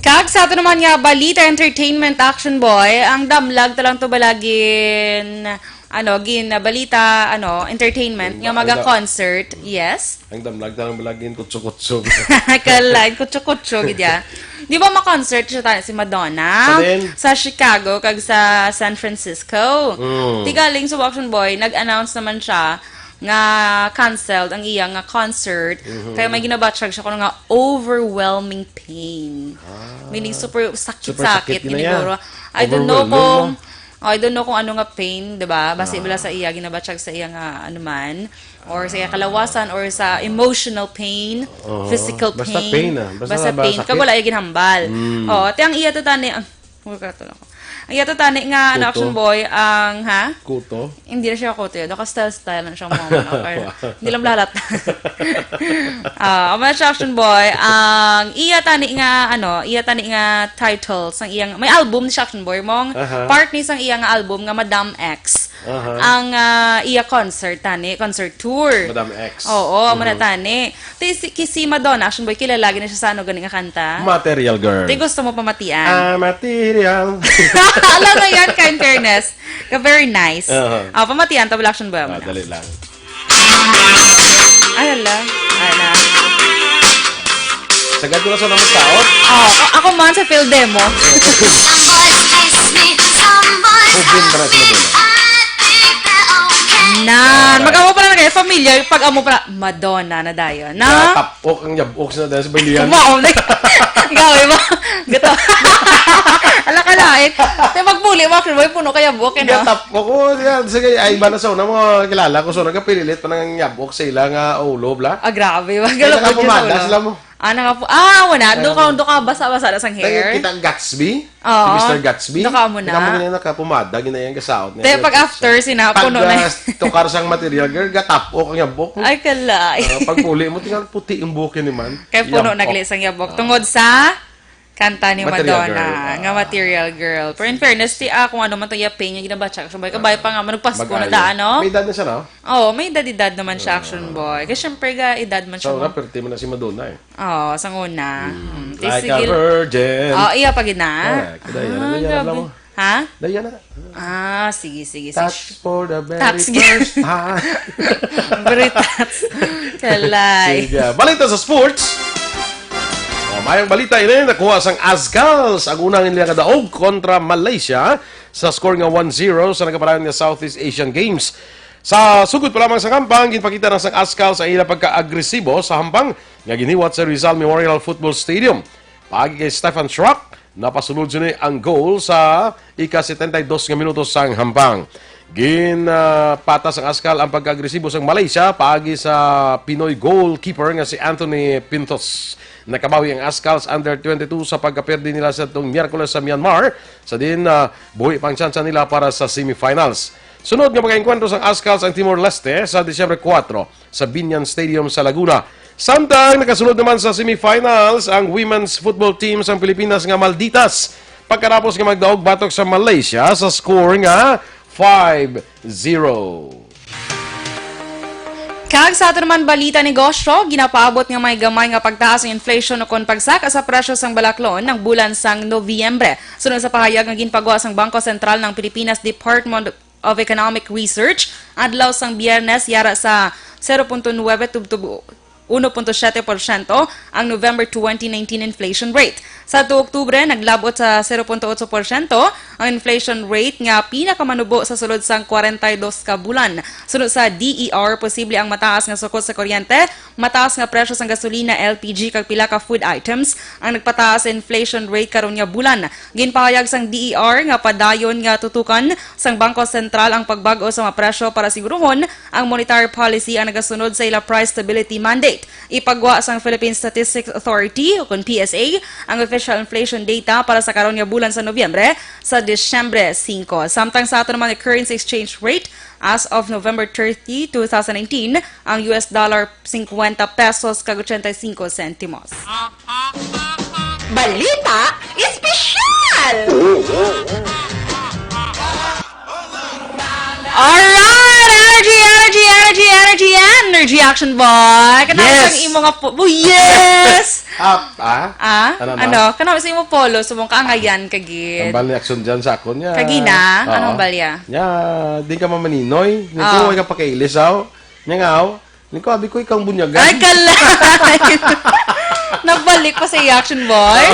Kag sa ato naman nga balita, entertainment, Action Boy, ang damlag talang to balagin, ano, gin, balita, ano, entertainment, nga maga-concert, yes. Ang damlag talang balagin, kutso-kutso. Kalain, kutso-kutso, gid ya. Di ba ma-concert siya ta-, si Madonna? Sa din? Sa Chicago, kag sa San Francisco. Mm. Ti galing sa Action Boy, nag-announce naman siya nga canceled ang iya nga concert, mhm, kay may ginabatyag siya kuno nga overwhelming pain. Ah. Meaning, super sakit-sakit, super sakit gid na iya. Giniguro. I don't know kung, oh, I don't know kung ano nga pain, di ba? Basi, ah, bala sa iya, ginabatyag sa iya nga, ano man, or sa iya kalawasan, or sa emotional pain, oo, physical pain. Basta pain, ah. Basta, basta pain. Kag wala iya ginhambal. Mm. Oh, ti ang iya to tani, ah, Ang iya to tani nga, ano, kuto. Action Boy, ang, ha? Kuto? Hindi na siya kuto yun. Naka-style-style lang siya, mga, ano, pero hindi lang lahat. Ah, ang mga siya, Action Boy, ang iya tani nga, ano, iya tani nga title, sang iya nga, may album ni siya, Action Boy, mong, aha, part ni sang iya nga album nga Madam X. Aha. Ang, ah, iya concert tani, concert tour. Madam X. Oo, mhm, muna tani. Ti si, ki-, si Madonna, Action Boy, kilala gid na siya sa ano gani nga kanta? Material Girl. Ti gusto mo pamatian? Ah, material. Alam na yan ka, in fairness. Ka very nice. Aha. Ah, pamatian, tabla, Action Boy, ah, muna. Dali lang. Ay, hala. Ay, na. Sagad ko na sa namang taon. Oh, a-, ako man sa field demo. Some boys kiss me, some boys hug me, I think they're okay. Nan, alright. Mag-amo pa lang kayo, familiar, pag amo pa lang, Madonna na dayon, no? Natapok ang yabok sa dahil sa Balian. Kumaon na. Gawin mo. Gato. Ala ka lain. Te, magmuli mo, Action Boy, puno ka yabok, eh, no? Natapok ko. Yan, sige, ay, iba na sa una mo, kilala ko, so nagkapililit pa ng yabok sa ila nga ulo, bla. Ah, grabe ba? Kaya galapod ka sa nakapumada ulo. Sila mo. Ah, nakapu-, ah, wala. Do ka, Ah. do ka basa-basa na sang Tayo hair? kita ang Gatsby? Oo. Si Mister Gatsby? Naka mo na. Naka mo na, nakapumada, ginayang kasaot niya. Te, pag after, sina, Pag, puno na ah, yun. tukar sang material, girl, gatap-ok ang yabok mo. Ay, kalay. Ah, pag puli mo, tingnan, puti yung buhok ni man. Kay puno Yabok. nagli sang yabok. Oo. Tungod sa kanta ni Material Madonna, Girl. nga Material Girl. Pero in fairness, ti, ah, kung ano man to, yapin niya, ginabatsa ka, sabay, kabay pa nga, manugpasko na Mag-ayo. daan, no? May edad na siya, no? Oo, may edad-edad naman siya, Oo. Action Boy. Kasi syempre, ga, edad man siya, So, no? nga, perti man na si Madonna, eh. Oo, sang una. Mm. Mm, Like a tisigil. virgin. Oh, iya pa gid na. Ah, kaya yan. Ah, Ano yan, grabe. alam mo? Ha? Diana. Ah, sige, sige, sige. That's for the very That's first time. Very touch. Kalay. Sige. Balita sa sports. Oh, mayang balita ini, nakuha sang Azkals ang unang nila nga daog kontra Malaysia sa score nga one zero sa nagapadayon nga Southeast Asian Games. Sa sugod pa lamang sa kampang, ginpakita na sang Azkals ang ila pagka-agresibo sa hampang nga giniwat sa Rizal Memorial Football Stadium. Paagi kay Stefan Schrock, napasulod sini ang goal sa ika-setenta y dos nga minuto sang hampang. Ginpatas ang Azkals ang pagka-agresibo sang Malaysia paagi sa Pinoy goalkeeper nga si Anthony Pintos. Nakabawi ang Azkals under twenty-two sa pagkaperde nila sa tong Miyerkules sa Myanmar, sa din, ah, buhi pa ang tsansa nila para sa semifinals. Sunod nga mag-engkwentro sang Azkals ang Timor-Leste sa Disyembre kuwatro sa Binyan Stadium sa Laguna. Samtang nakasunod naman sa semifinals ang women's football team sang Pilipinas nga Malditas, pagkatapos nga magdaog batok sa Malaysia sa score nga five zero. Kag sa ato naman balita negosyo, ginapaabot nga may gamay nga pagtaas ang inflation ukon pagsaka sa presyo sang balaklon ng bulan sang Nobyembre. Sunod sa pahayag nga ginpagwa sang Bangko Sentral ng Pilipinas Department of Economic Research, adlaw sang Biyernes, yara sa zero punto nuebe tubtob uno punto siete porsyento ang November twenty nineteen inflation rate. Sa tuo Oktubre, naglabot sa zero punto otso porsyento ang inflation rate nga pinakamanubo sa sulod sang kwarenta y dos ka bulan. Sunod sa D E R, posible ang mataas nga sukot sa kuryente, mataas nga presyo sang gasolina, L P G, kag pila ka food items ang nagpataas sa inflation rate karon nga bulan. Ginpahayag sang D E R nga padayon nga tutukan sang Bangko Sentral ang pagbag-o sa mga presyo para siguruhon ang monetary policy ang nagasunod sa ila price stability mandate. Ipagwa sang Philippine Statistics Authority, ukon P S A, ang official inflation data para sa karon nga bulan sa Nobyembre sa Disyembre singko. Samtang sa ato naman nga currency exchange rate, as of November thirty, two thousand nineteen, ang U S dollar, singkwenta pesos kag ochenta y cinco sentimos. Balita Espesyal! Alright! Energy, energy, energy, energy, energy, Action Boy! Kanang Yes! isang imo nga po-, oh, yes! Up, ah? Ah? Ano na? Ano? Kanang sa imo polo, subong kaangayan ka gid. Ang bali action dyan sa akon niya. Kagina? Oo. Anong balya? Nya, di ka mamaninoy. Nito, Oo. Ay ka pakailis, aw. Nya nga, aw. Niko, abi ko, ikaw ang bunyagan. Ay, kalay! Nagbalik pa sa iya, Action Boy.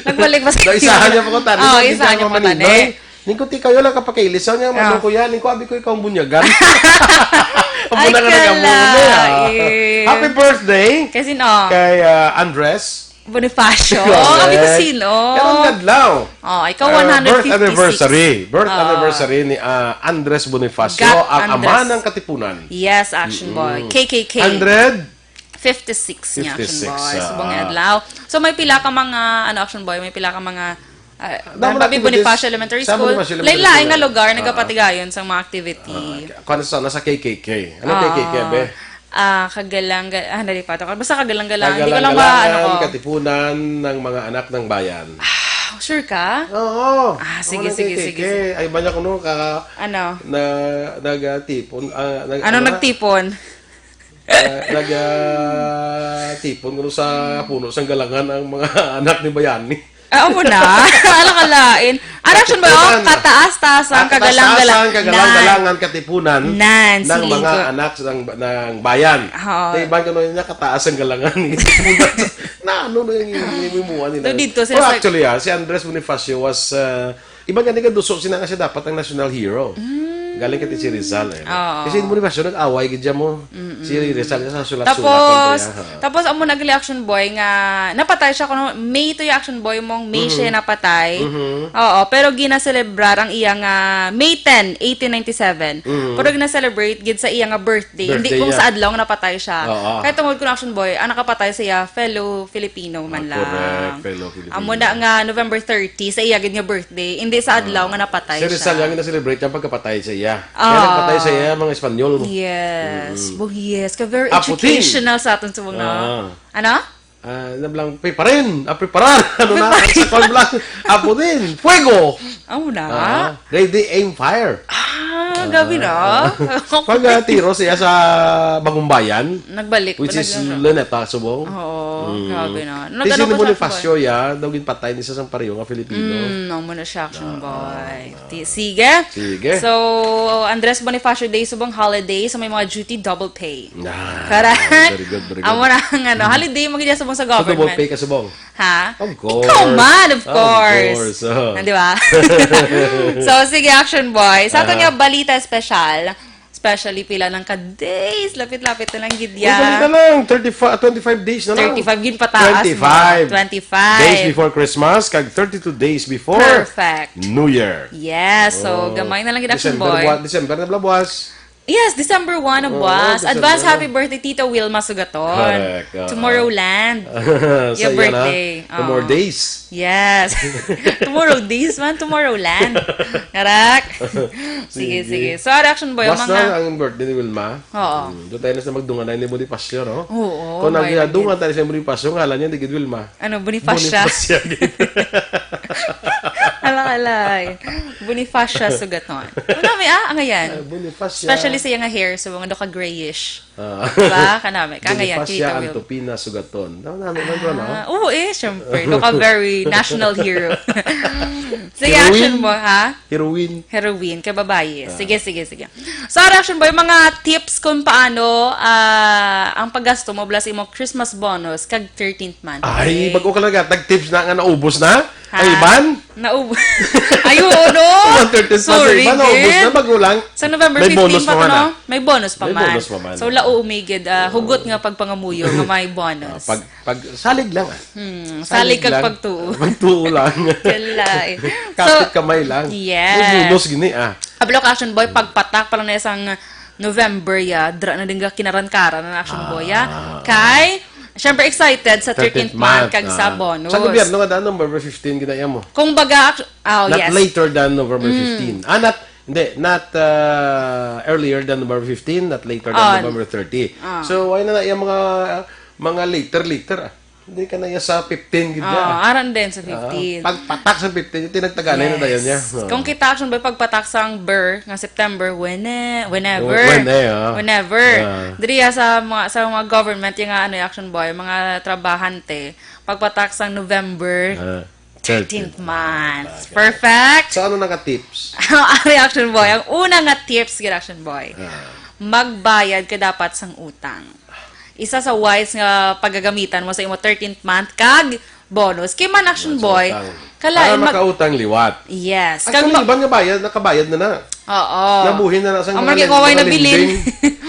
Nagbalik pa sa Sa isahan niya pa ko, tani. Oo, Hindi isahan ka niya pa, mamaninoy. Tani. Ningko, ti kayo lang kapakailis. Sa niya, Ah. Mano ko yan. Ningko, abi ko, ikaw ang bunyagan. Ang Ay, bunyagan na ka muna, ah. Kalay. Happy birthday Kay sino? Kay, ah, Andres. Bonifacio. Correct. Abi ko sino? Karon nga adlaw. Oh, ikaw Ah, one hundred fifty-six. Birth anniversary. Birth Ah. anniversary ni, ah, Andres Bonifacio, Gat ang ama Andres. Ng Katipunan. Yes, Action Boy. Mm-mm. K K K. Hundred? Fifty-six niya, Action Fifty-six, Boy. ah. Subong nga adlaw. So, may pila ka mga, ano, Action Boy, may pila ka mga, ah, Damo na Bobby activities. Bonifacio Elementary Sa School. Bonifacio Elementary Lain-lain School. nga lugar, Ah. nagapatigayon sa mga activity. Ah, kuwan sa, nasa K K K. Ano Ah. K K K, be? Ah, Kagalang-, ah, nalipatan ko. Basta Kagalang-galang. Hindi ko lang ma-, ano Kagalang-galangan, ko. Katipunan ng mga anak ng bayan. Ah, sure ka? Oo. Ah, sige, Ako ng sige, K K K. sige, sige. Ay, banya ko no, ka-, Ano? na, nagtipon, ah, nag-, Ano ano na? nagtipon? Ah, nag, ah, tipon ko sa puno sang galangan ang mga anak ni Bayani. Ah, amo na. Ano ka lain? Ano, Action Boy, oh, Katipunan. Kataas-taas ang Ah, kagalang-galang. Kataas-taas ang kagalang-galangan, Nan. Katipunan Nan, ng sige mga ko. Anak ng, ng bayan. Oo. Sa iban ko nun niya, kataas ang galangan. Na ano na yung, yung, yung imuha nila? So, dito, Pero sila sa actually, ah, si Andres Bonifacio was, ah, iban nga nagaduso, sina nga siya dapat ang national hero. Mm. Galing ka ti si Rizal eh. Oo. Kasi Bonifacio nag-away gid siya mo. Si Rizal sa sulat-sulat Tapos, lang kaya, ha. tapos amo na gali, Action Boy, nga napatay siya kuno May to ya, Action Boy, mong May siya napatay. Oo, pero gina-celebrar ang iya nga May ten, eighteen ninety-seven. Pero gina-celebrate gid sa iya nga birthday, hindi Birthday kung niya. sa adlaw nga napatay siya. Oo. Kay tungod kuno, Action Boy, ang nakapatay sa iya fellow Filipino man Ah, lang. correct, fellow Filipino. Amo na nga November thirty sa iya gid nga birthday, hindi sa adlaw nga napatay Si Rizal siya. Yung na-celebrate niya pagkapatay sa iya. Kaya Ah. nagpatay sa iya, mga Espanyol. Yes. Bong yes. Ka very Aputin. Educational sa aton sa mga... Ah. Ano? Ah, na lang, preparin, ah, preparar. Ano na, sa kwan lang. Aputin, fuego. Amo na. Ah, ready, aim, fire. Ah, gabi na. Pag ah, tiro siya sa Bagumbayan, Nagbalik which pa is nag- Luneta, Subong. Oo, grabe na. Di Nag-ano sino ko sa Bonifacio ya, daw ginpatay ni sa isang pariyong nga Filipino. Mm, no, muna siya, Action Boy. Ti- Sige. Sige. So, Andres Bonifacio Day, subong holiday, so may mga duty double pay. Ah, Correct? very good, very good. Amo na ang ano, holiday, magiging subong sa So, double government. pay ka, Subong. Ha? Of course. Ikaw man, of Of course. course, oh. Ah, di ba? So, sige, Action Boy. Sa ato Aha. nga balita special, especially pila ng ka days, lapit-lapit na lang gid Uy, balita ya. lang. Thirty-five, twenty-five days na lang. Thirty-five gid pataas mo. Twenty-five. Twenty-five. Days before Christmas, kag thirty-two days before Perfect. New Year. Yes, so Oh. gamay na lang gid, Action December Boy. Buwa-, December na blabuas. Yes, December one of Oo, Buwas. December Advance na. Happy Birthday, Tito Wilma Sugaton. Correct, oo. Tomorrowland. Sa Your iya na, birthday. two more Oo. Days. Yes. Tomorrow days man, Tomorrowland. Correct? Sige, sige. So, Action Boy, Buwas mga... na ang birthday ni Wilma. Oo. Hmm, doon tayo na sa magdungan na ni Bonifacio, no? Oo, Kung may nagdungan tayo sa Bonifacio, ngalan niya, di gid Wilma. Ano, Bonifacia. Bonifacia gid. Ala, alay. Bonifacia Sugaton. Ano may, ah, ang ayan. Ah, Bonifacia. Especially sa iyang hair, sa mga doka grayish. Ah. Diba? Kanami. Kang ayan, Bonifacia kita will. Antopina Sugaton. Tama namin ko, no? Ah, oo eh, syempre. Doka very national hero. Sige, Heroine. Action Boy, ha? Heroine. Heroine, kay babayi. Sige, sige, sige. So, Action Boy, mga tips kung paano ah, ang paggasto mo bala sa imong Christmas bonus kag thirteenth month. Ay, Okay. Bago ka lang tag tips na nga naubos na? Ha? Ay, Ivan? Naubos. Ay, oo, no? Ang thirteenth month, Sorry, Ivan, naubos gid. na, bago lang. Sa November May fifteen bonus pa pa to, man, no? ah. May bonus pa May man. bonus pa man. So, laumi gid, ah, hugot nga pagpangamuyo nga may bonus. Ah, pag, pag, salig lang, ah. Hmm, salig kag lang. pagtuo. Pagtuo lang. Kala eh. Kapit kamay lang. Yes. May bonus gini, ah. Ablo ka, Action Boy, pagpatak pa lang na isang November, ya, dra na din ka kinaran-karan na, Action Boy, ya. Ah. Kay, syempre excited sa thirteenth month, kag sa Ah. bonus. Sa gobyerno nga daan, November fifteen, ginaya mo. Kung baga, act- oh, Not yes. later than November fifteen. Ah, not, hindi, not uh, earlier than November fifteen, not later than Ah. November thirty. So, ay na na yung mga, mga later, later, ah. Hindi ka na iya sa fifteen, gid Oh, na. aran din sa Ah, fifteen. Pagpatak sa fifteen, yung tinagtaganay na dayon niya. Oh. Kung kita, Action Boy, pagpatak sang ber nga September, when, whenever. When, eh, oh. Whenever. Ah. Diri ya sa mga, sa mga government, yung ano, Action Boy, mga trabahante, pagpatak sang November, Ah, thirteenth month. Perfect? So, ano na ka tips? Ang reaction, Boy, ang una nga tips, reaction, Boy. Ah. Magbayad ka dapat sang utang. Isa sa wise nga pagagamitan mo sa imo thirteenth month kag bonus. Kay man, action, Sa Boy, utang. kalain Para mag- makautang liwat. Yes. Actually, Kag ma- iban nga bayad, nakabayad na na. Oo. Nabuhin na na sa Ang mga, mga lin- gikuha mga na bilin. lending.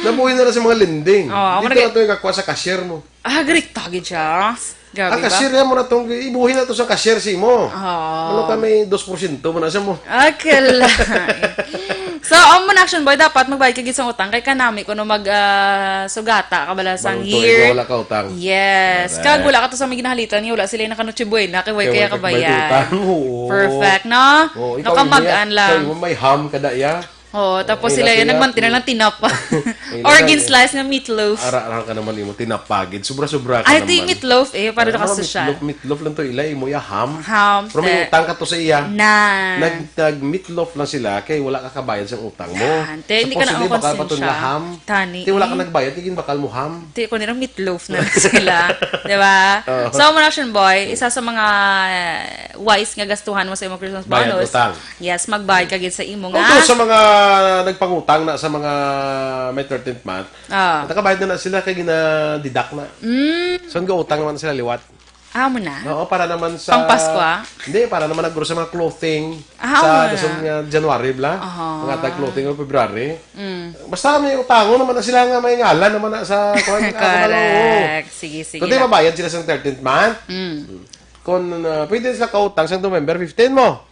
Nabuhin na na sa mga lending. Oo, ang Dito mga- na ito yung kakuha sa cashier mo. Ah, garik tagid siya. Grabe Ang ba? cashier yan mo na itong, ibuhin na ito sa cashier si mo. Oo. Ano ka may dos porsyento mo na siya mo? Akala. So, ang muna, action, Boy, dapat magbayad ka gid sa utang kay kanami kuno mag ah, sugata ka bala sang Bang tuig year. Wala ka utang. Yes. Correct. Kag wala ka to sa may ginahalitan nga wala sila naka Noche Buena kay way Kay kaya wala ka kabayad. bayad utang. Oo. Perfect, no? Oo, ikaw, Nakamagan may, lang. Ikaw, may ham ka da, ya. Oo, tapos Ay, sila nasa yan, iya. nagmantinan lang tinapa. Ay, Organ nasa- slice nga meatloaf. Ara, ara ka naman imo, tinapagid. Sobra-sobra ka Ay, naman. ti meatloaf eh, para Ano, ka sa siya. meatloaf, meatloaf lang to, ila, imo ya, ham. Ham, Pero may te. utang ka to sa iya. Na. Nag, nag-meatloaf lang sila kay wala ka kabayad sa utang mo. Yan. Te, hindi ka na Supposedly, bakal pa to makonsensya. nga ham. Tani, Ti wala eh. ka nagbayad, kay ginbakal mo ham. Ti, kung nila meatloaf na sila. Di ba? Oo. So, ang action, Boy, isa sa mga eh, wise nga gastuhan mo sa imong Christmas Bayad bonus. Utang. Yes, magbayad ka gid sa imo nga. Although sa mga nagpangutang na sa mga may thirteenth month, Ah. nakabayad na na sila kay gina-deduct na. Mm. So, nag-utang naman sila liwat. Amo na? Oo, para naman sa Pang Pasko, ah? Hindi, para naman nagro sa mga clothing Ah, sa amo na. dason nga January, bla? Aha. Mga tag clothing o February. Mm. Basta may utangon naman na sila nga may ngalan naman na sa kuwan, ah, kabalo, oo. Correct. Sige, sige Kundi lang. mabayad sila sa thirteenth month. Mm. Kung, ah, pwede sila kautang sa November fifteen mo.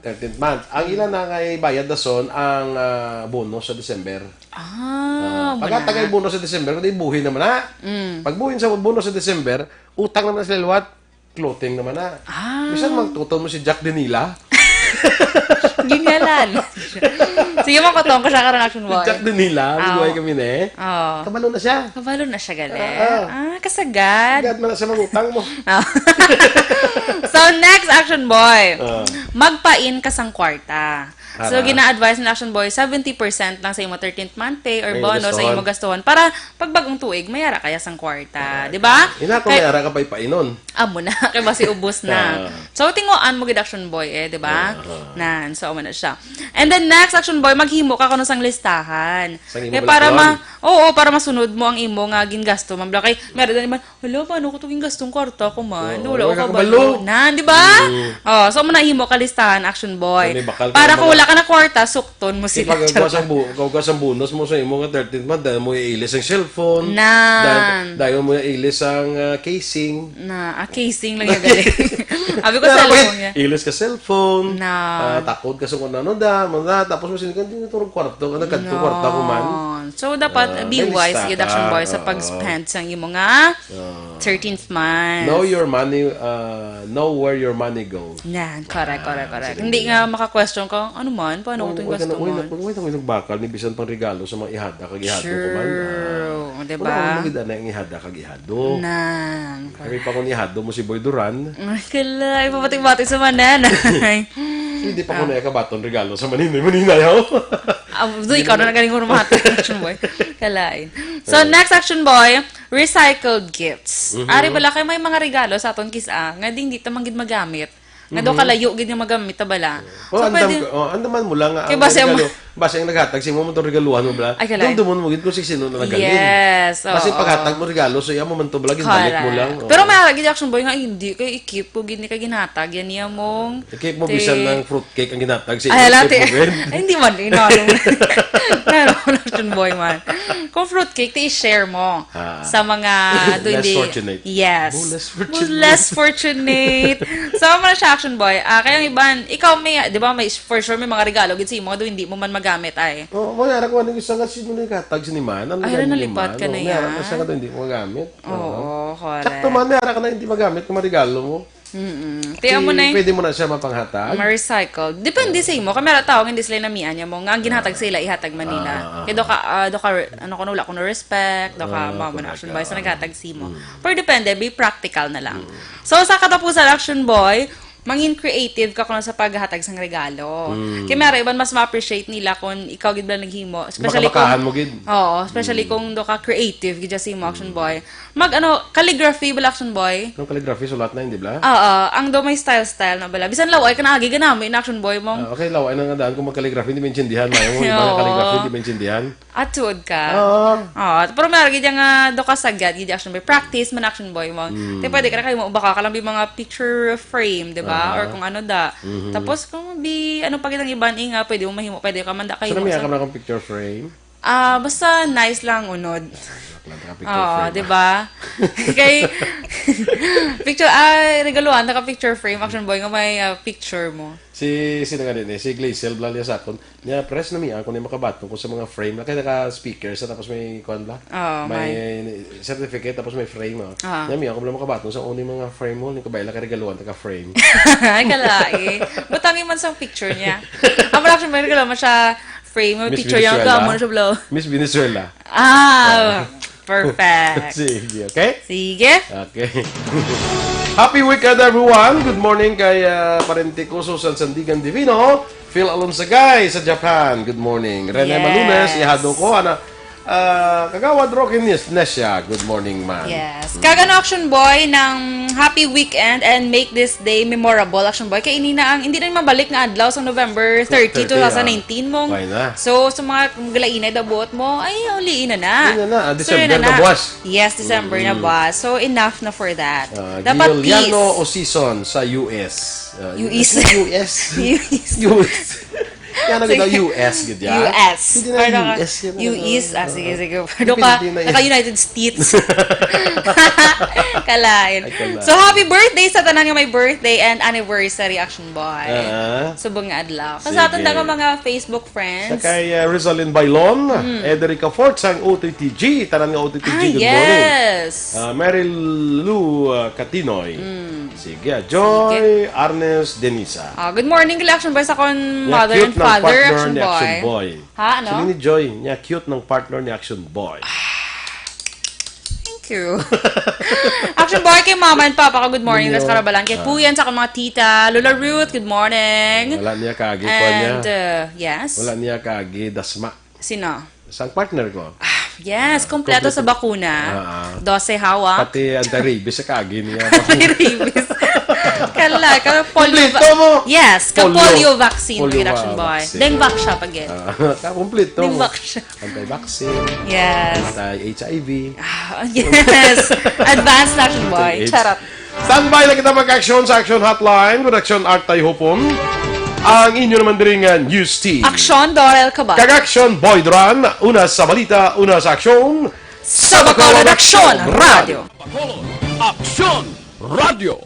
Thirteenth month. Ang ila na nga ibayad dason ang, ah, bonus sa December. Ah, Ah, pagkatagay wala. bonus sa December, kundi buhi naman na. Mm. Pag buhin sa bonus sa December, utang naman na sila liwat, clothing naman na. Ah. Bisan magtuton mo si Jack Dinila. Gingalan. Sige, makutong ko siya karon, Action Boy. Jack Dinila, Ah, buhay oo. kami na eh. Oo. Kabalo na siya. Kabalo na siya, gali. Ah, ah. Ah, kasagad. Agad man na siya mangutang mo. Ah. So, next, Action Boy. Ah. Magpain ka sang kwarta. So, Ara. gina-advise ni Action Boy, seventy percent lang sa imo thirteenth month pay or Ay, bono sa gastuhon. imo gastuhon para pag bagong tuig, may ara kaya sang kwarta. Di ba? Ina ko Kay- may ara ka pa ipainon. Amo na, kay basi ubos na. Ah. So, tinguan mo gid, Action Boy, eh, di ba? Ah. Nan, so, amo na siya. And then, next, Action Boy, maghimo ka kuno sang listahan. Sang imo Kaya para ma-, kolektaron. oo, para masunod mo ang imo nga gingasto, ma'am. Kay, meron na naman, "Hala, paano ko to gingastong kwarta ko man? Oo, Wala ko wala ka kabalo." kabalo. Nan, di ba? Mm. Oh, so, amo na himo ka listahan, Action Boy. May bakal ka Para mga kung wala ka na kwarta, sukton mo Kay sila. pag Charot. Ang bu-, kung ang bonus mo sa imo nga thirteenth month, dahil mo iilis ang cellphone, Nan. dahil, dahil mo iilis ang, ah, casing. Na, ah, casing lang yung galing. Abi ko Pero cellphone may niya. ilis ka cellphone, Na. ah, takod ka sa kung ano da, mga, tapos mo sinikan, "Di na turog kwarto, ka nagkadto No. kwarta ko man." So, dapat Ah, be may wise, lista gid, Action ka. Boy, sa Oo. pag-spend sa imo nga Oo. thirteenth month. Know your money, ah, know where your money goes. Yan, correct, correct, Ah, correct. sige, Hindi sige. nga maka-question ka, "Ano man? Paano ko Uy, ito yung uy, gasto uy, man?" uy, uy, uy, nagbakal ni bisan pang regalo sa mga ihada kag ihado ko man. True, Ah, di wala ba? Mo gid na ang ihada kag ihado. Nan, Kami pa kung ihado mo si Boy Duran. Ay, kala, ipabati-bati sa mananay. Hindi pa ko Ah. na ikabaton regalo sa maninay, maninay, oh. Ah, so ikaw na nagaling mo rumahati, Action Boy. Kalain. So, Ah. next, Action Boy, recycled gifts. Mhm. Ari bala kay may mga regalo sa aton kis-a nga ding di ta man gid magamit. Nga daw Mhm. kalayo gid nga magamit ta bala. Oh, So, andam pwede ka, oh, andaman mo lang nga Kay ang base ang regalo, base ang naghatag sa imo, mo itong regaluhan mo bala. Ay, kalay. Dumdumon mo gid kung sino na nagaling. Yes, Base oo. paghatag mo regalo, so iya mo man to bala, ginbalik mo Correct. lang, oo. Pero may ara gid, Action Boy, nga hindi, kay i-keep ko gid ni kay ginhatag yan niya mong I-keep mo te- bisan ng fruitcake ang ginhatag sa Ay, imo, hala, i-keep te-, mo gid. Ay, hindi man, inano. Inano, Action Boy man. Kung fruitcake, te, i-share mo Ah. sa mga Less doon di fortunate. Yes. Oh, less Who's fortunate. less fortunate? So, amo na siya, Action Boy. Ah, kaya ang iban, ikaw may, di ba, may, for sure, may mga regalo gid sa imo, do hindi mo man magamit, ay. Oh, may ara ko, ano, isa nga sino naghatag sa ni man? Ano Ay, ganyan nalipat naman? ka Oh, na may ara yan. ka sa nga hindi mo magamit. Oo, Oo. correct. Sakto man, may ara ka na hindi magamit nga marigalo mo. Mm-mm. Ti, amo na eh. Pwede mo na siya mapanghatag? Ma-recycle. Depende sa imo. Kami ra tao, hindi sila namian niya mo. Nga ang ginhatag Ah. sa ila, ihatag Manila. Ah, ah, Kaya do ka, ah. ah, do ka, ano ko, wala ko no respect, do ka, Ah, mama na correct. Action Boy, so Ah. naghatag sa imo. Mm. Pero depende, be practical na lang. Mm. So, sa katapusan, Action Boy, mangin creative ka kuno sa paghatag sang regalo. Mm. Kaya meron iban mas ma-appreciate nila kung ikaw gid ba naghimo, especially Baka-bakahan kung mo gid. Oo, especially Mm. kung do ka creative gid sa imo, Action Mm. Boy. Mag, ano, calligraphy bala, Action Boy? Anong calligraphy? Sulat na, hindi bala? Oo, ang do may style-style na bala. Bisan laway ka na agi ganami in Action Boy mo. Ah, okay, laway na nga daan kung mag-calligraphy, hindi maintindihan. Mayo mo, iba nga Oo. calligraphy, hindi maintindihan. At tuod ka. Oo. Oo, pero may gid nga do ka sagad, gid Action Boy. Practice man, Action Boy mo. Mm. Te, pwede ka na kayo mo, baka ka lang bi mga picture frame, di ba? Aha. Or kung ano da. Mhm. Tapos kung bi, ano pa gid ang iban, eh, nga, pwede mo mahimo, pwede ka man da kayo Saan mo may sa akam na akong picture frame? Ah, basta nice lang unod. Joke lang, taka picture Oo, frame. di ba? Kay, picture, ay, regaluhan, naka picture frame, Action Boy, nga may, ah, picture mo. Si, sino nga din eh, si Glacel Blalia sa akon. Niya, press na miya, kung niya makabaton ko sa mga frame, na kaya naka-speaker sa, tapos may, kuwan ba? Oo, may may certificate, tapos may frame, oh. Ah. Niya, miya, ako lang makabaton sa uning mga frame mo, ni kabayla ka regaluhan, taka frame. Ay, kalai. Butangi man sang picture niya. Amo lang siya, may regalo mo siya, frame, may Miss picture niya, Venezuela. Amo na siya, bro. Miss Venezuela. Ah, Oh. perfect. Sige, okay? Sige. Okay. Happy weekend, everyone. Good morning kay, ah, parente ko, Susan Sandigan Divino. Phil Alonsagay sa Japan. Good morning. Rene Yes. Malunes, ihado ko, ana, Ah, Kagawad Rocky Nis-, Nesha, good morning, man. Yes. Kag ano, Action Boy, ng happy weekend and make this day memorable, Action Boy. Kay ini na ang, hindi na mabalik nga adlaw sa November thirty, Thirty, two thousand nineteen mong. ah. Why na? So, sa mga galainay dabot mo, ay, uliin na na. Yun na na. Ah, So, December yun na, boss. Yes, December na, boss. So, enough na for that. Ah, Dapat Giuliano peace. Osison sa U S. Ah, U S. U S. U S. U S. Kaya na kita Sige. U S, gid, ya? U S. Hindi na Ano ka? U S yun, U S. ano, Ah, sige, ano. sige. Hindi Doon ka, Pilipinas yun. naka-United States. Kalain. Ay, kalain. So, happy birthday sa tanan nga may birthday and anniversary, Action Boy. Ah. Subong nga adlaw. Kasi Sige. aton na nga mga Facebook friends. Sa kay uh, Rizalin Bailon, Ederica Fort sang O T T G, tanan nga O T T G, Ah, good morning. yes. Ah, Mary Lou uh, Katinoy. Sige, ah, Joy Arnes Denisa. Ah, good morning, kila Action Boy, sa akon Nya mother cute and ng father, partner Action ni Action Boy. Boy. Ha, ano? Sino ni Joy? Nya cute ng partner ni Action Boy. Thank you. Action Boy, kay Mama and Papa ko, good morning. Good Las morning. Karabalan. Kay Ah. Kuya, sa akong mga tita. Lola Ruth, good morning. Wala niya kaagi pa niya. And, uh, yes. Wala niya kaagi dasma. Sino? Sang partner ko. Ah, yes, kompleto sa bakuna. Ah, ah. Dose hawak. Pati anti-rabies sa kaagi niya. Anti-rabies. Kala, ka polio Kompleto mo. Yes, ka Polio. polio vaccine, Polio Action Boy. vaccine. Dengvac siya pag eh. Ah, kompleto. Dengvac siya. Anti-vaccine. Yes. Anti-H I V. Ah, yes. Advance na, Action Boy. Anti-AIDS. Charot. Standby lang kita mag-action sa Action Hotline with Action Art Tayhopon. Ang inyo naman diri nga news team. Action, Dorel Cabal. Kag Action Boy Duran, una sa balita, una sa aksyon. Sa Bacolod Action Radio. Bacolod Action Radio.